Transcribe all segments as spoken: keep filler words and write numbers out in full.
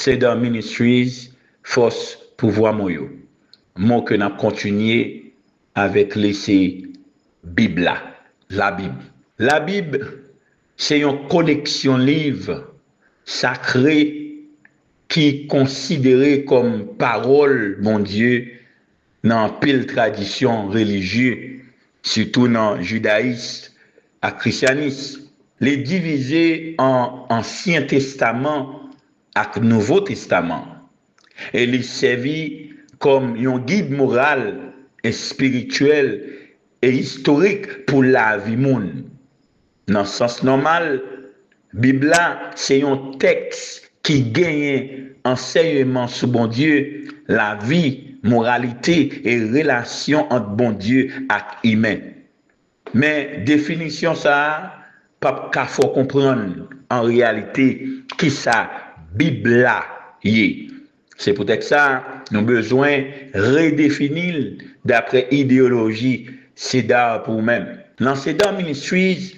Cedar Ministries, fòs pou vwa mwen yo. Mo ke n ap kontinye avèk li se Bib la, Labib. Labib se yon koleksyon liv sakre ki konsidere kòm pawòl Bondye nan anpil tradisyon relijye, sitou nan jidayis ak krisyanis. Li divize an Ansyen Testaman ak Nouvo Testaman, e li sèvi kòm yon gid moral, espirityèl e istorik pou lavi moun. Nan sans nòmal, Bib la se yon tèks ki genyen ansèyman sou Bondye, lavi, moralite e relasyon ant Bondye ak imen. Men definisyon sa a p ap ka fè w konprann an reyalite kisa Bib la ye. Se poutèt sa, nou bezwen redefini l dapre ideyoloji Cedar pou ou menm. Nan Cedar Ministries,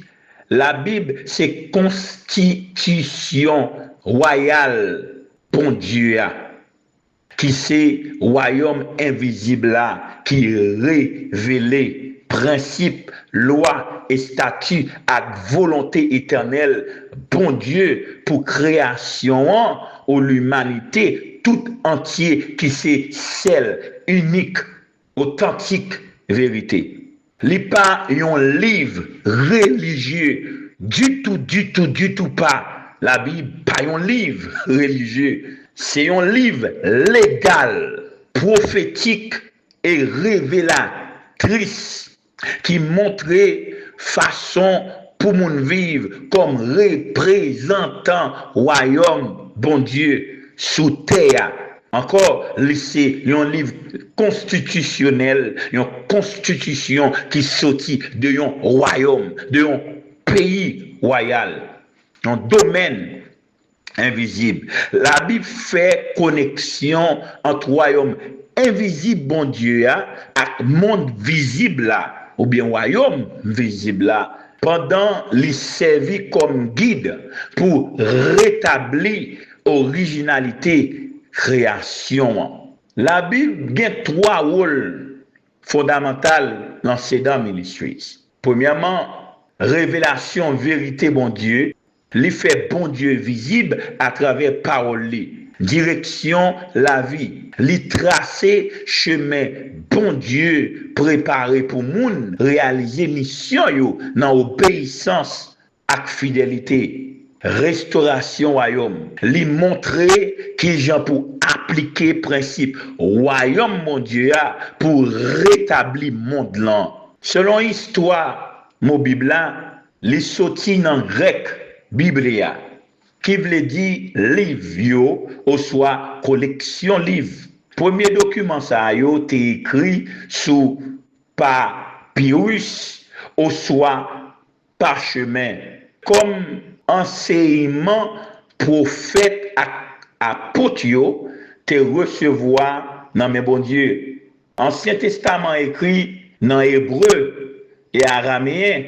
Labib se konstitisyon wayal Bondye a, ki se wayòm envizib la ki revele prensip, lwa, estati ak volonte etènèl Bondye pou kreyasyon an ou limanite tout antye ki se sèl, inik, otantik verite. Li pa yon liv relijye ditou, ditou, ditou pa. Labib pa yon liv relijye. Se yon liv legal, pwofetik e revelatris ki montre fason pou moun viv kòm reprezantan Wayòm Bondye sou tè a. Ankò, li se yon liv konstitisyonèl, yon konstitisyon ki soti de yon wayòm, de yon peyi wayal, yon domèn envizib. Labib fè koneksyon ant wayòm envizib Bondye a ak mond vizib la, oubyen wayòm vizib la, pandan li sèvi kòm gid pou retabli orijinalite kreyasyon an. Labib gen twa wòl fondamantal nan Cedar Ministries. Premyèman, revelasyon verite Bondye. Li fè Bondye vizib atravè pawòl li, direksyon lavi. Li trase chemen Bondye prepare pou moun reyalize misyon yo nan obeyisans ak fidelite. Restorasyon wayòm. Li montre kijan pou aplike prensip wayòm Bondye a pou retabli mond lan. Selon istwa mo Bib la, li soti nan grèk Biblia, ki vle di liv yo oswa koleksyon liv. Premye dokiman sa yo te ekri sou papiris oswa pachemen, kòm ansèyman pwofèt ak apot yo te resevwa nan men Bondye. Ansyen Testaman ekri nan ebre e arameyen,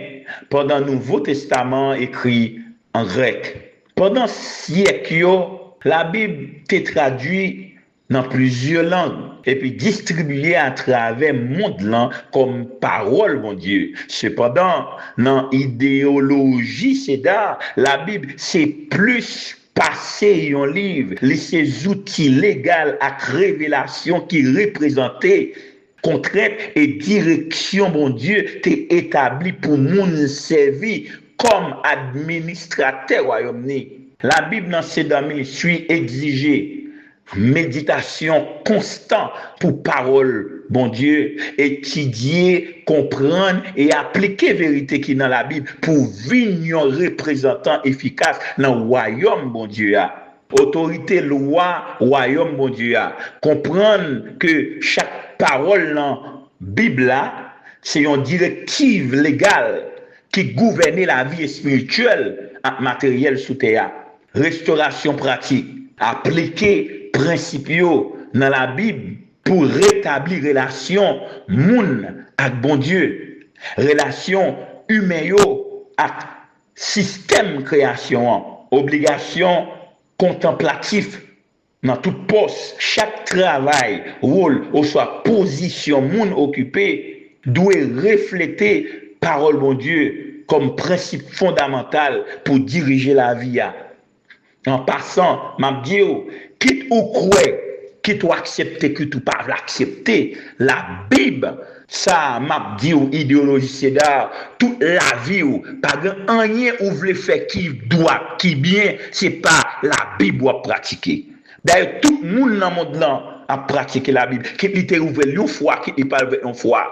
pandan Nouvo Testaman ekri an grèk. Pandan syèk yo, Labib te tradui nan plizyè lang epi distribiye atravè mond lan kòm pawòl Bondye. Sepandan, nan ideyoloji Cedar, Labib se plis pase yon liv, li se zouti legal ak revelasyon ki reprezante kontrent e direksyon Bondye te etabli pou moun sèvi kòm administratè wayòm ni. Labib nan Cedar Ministry egzije meditasyon konstan pou pawòl Bondye, etidye, konprann e aplike verite ki nan Labib pou vin yon reprezantan efikas nan wayòm Bondye a. Otorite lwa wayòm Bondye a. Konprann ke chak pawòl nan Bib la se yon direktiv legal ki gouvène lavi espirityèl ak materyèl sou tè a. Restorasyon pratik. Aplike prensip yo nan Labib pou retabli relasyon moun ak Bondye, relasyon imen yo ak sistèm kreyasyon an. Obligasyon kontanplatif. nan tout pòs, chak travay, wòl, oswa pozisyon moun okipe dwe reflete pawòl Bondye kòm prensip fondamantal pou dirije lavi a. An pasan, m ap di w, kit ou kwè, kit ou aksepte, kit ou pa vle aksepte, Labib, sa a, m ap di w, ideyoloji Cedar, tout lavi w, pa gen anyen ou vle fè ki dwat, ki byen, se pa Labib w ap pratike. Dayè, tout moun nan mond lan ap pratike Labib, kit li te ouvè l yon fwa, kit li pa ouvè l yon fwa.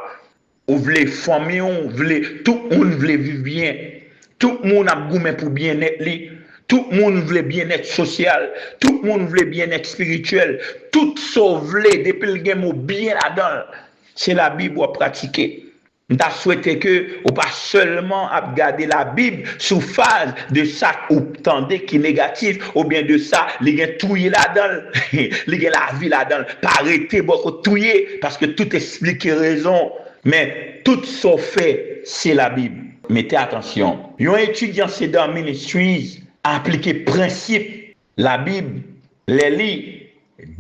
Ou vle fanmi w, vle, tout moun vle viv byen. Tout moun ap goumen pou byennèt li. Tout moun vle byennèt sosyal. Tout moun vle byennèt espirityèl. Tout sa w vle, depi l gen mo byen ladan l, se Labib w ap pratike. M ta swete ke ou pa sèlman ap gade Labib sou faz de sa k ou tande ki negatif, oubyen de sa li gen touye ladan l, li gen lavi ladan l. Pa rete bò kot touye, paske tout esplike rezon. Men, tout sa w fè, se Labib. Mete atansyon. Yon etidyan Cedar Ministries aplike prensip Labib lè li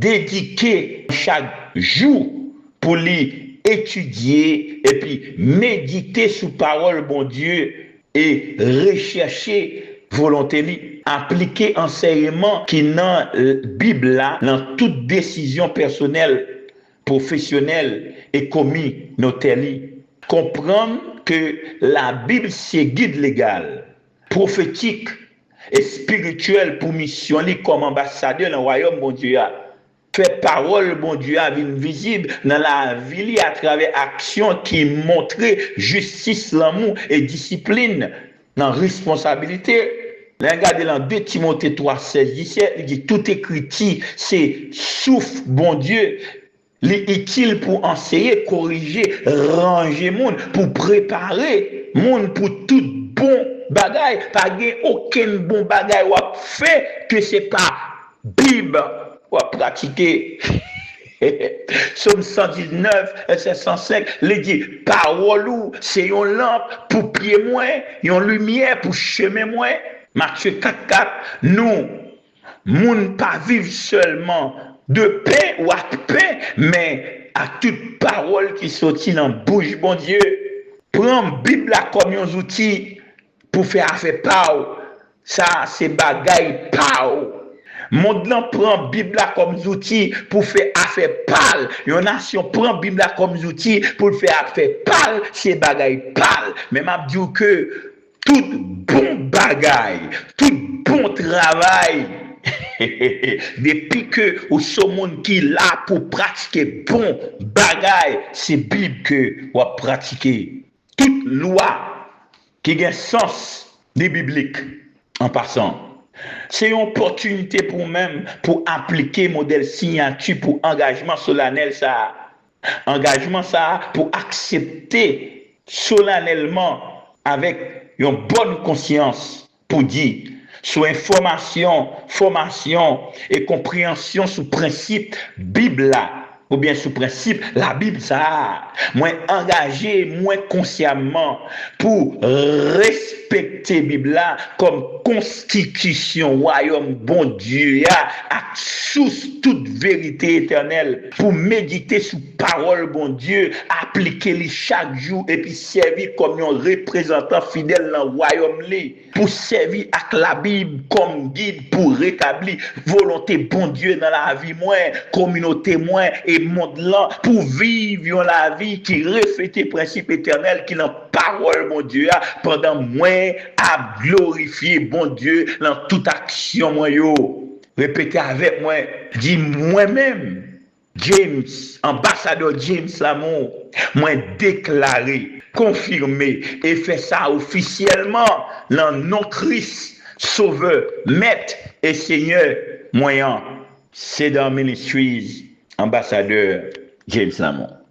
dedike chak jou pou li etidye epi medite sou pawòl Bondye e rechèche volonte li. Aplike ansèyman ki nan Bib la nan tout desizyon pèsonèl, pwofesyonèl e kominotè li. Konprann ke Labib se gid legal, pwofetik, espirityèl pou misyon li kòm anbasadè nan Wayòm Bondye a. Fè pawòl Bondye a vin vizib nan lavi li atravè aksyon ki montre jistis, lanmou e disiplin nan responsabilite. Lè n gade nan de Timote twa, sèz, disèt, li di, tout ekriti se souf Bondye, li itil pou anseye, korije, ranje moun, pou prepare moun pou tout bon bagay. Pa gen okenn bon bagay w ap fè ke se pa Bib w ap pratike. Sòm san diznèf, vèsè san senk, li di, pawòl ou se yon lanp pou pye mwen, yon limyè pou chemen mwen. Matye kat kat, nou, moun pa viv sèlman de pen ou ak pen, men ak tout pawòl ki soti nan bouch Bondye. Pran Bib la kòm yon zouti pou fè afè pa w. Sa a se bagay pa w. Mond lan pran Bib la kòm zouti pou fè afè pa l. Yon nasyon pran Bib la kòm zouti pou l fè afè pa l, se bagay pa l. Men m ap di w ke tout bon bagay, tout bon travay, depi ke ou se yon moun ki la pou pratike bon bagay, se Bib ke w ap pratike. Tout lwa ki gen sans li biblik, an pasan. Se yon opòtinite pou ou menm pou aplike modèl siyati pou angajman solanèl sa a. Angajman sa a pou aksepte solanèlman avèk yon bòn konsyans pou di, sou enfòmasyon, fòmasyon e konpreyansyon sou prensip Bib la, oubyen sou prensip Labib sa a, mwen angaje mwen konsyamman pou respekte Bib la kòm konstitisyon Wayòm Bondye a ak sous tout verite etènèl, pou medite sou pawòl Bondye, aplike li chak jou, epi sèvi kòm yon reprezantan fidèl nan Wayòm li, pou sèvi ak Labib kòm gid pou retabli volonte Bondye nan lavi mwen, kominote mwen e mond lan, pou viv yon lavi ki reflete prensip etènèl ki nan pawòl Bondye a, pandan mwen ap glorifye Bondye nan tout aksyon mwen yo. Repete avèk mwen, di, mwen menm, James, anbasadè James Lamour, mwen deklare, konfime e fè sa ofisyèlman nan non Kris, Sovè, Mèt e Senyè mwen an. Cedar Ministries, anbasadè James Lamour.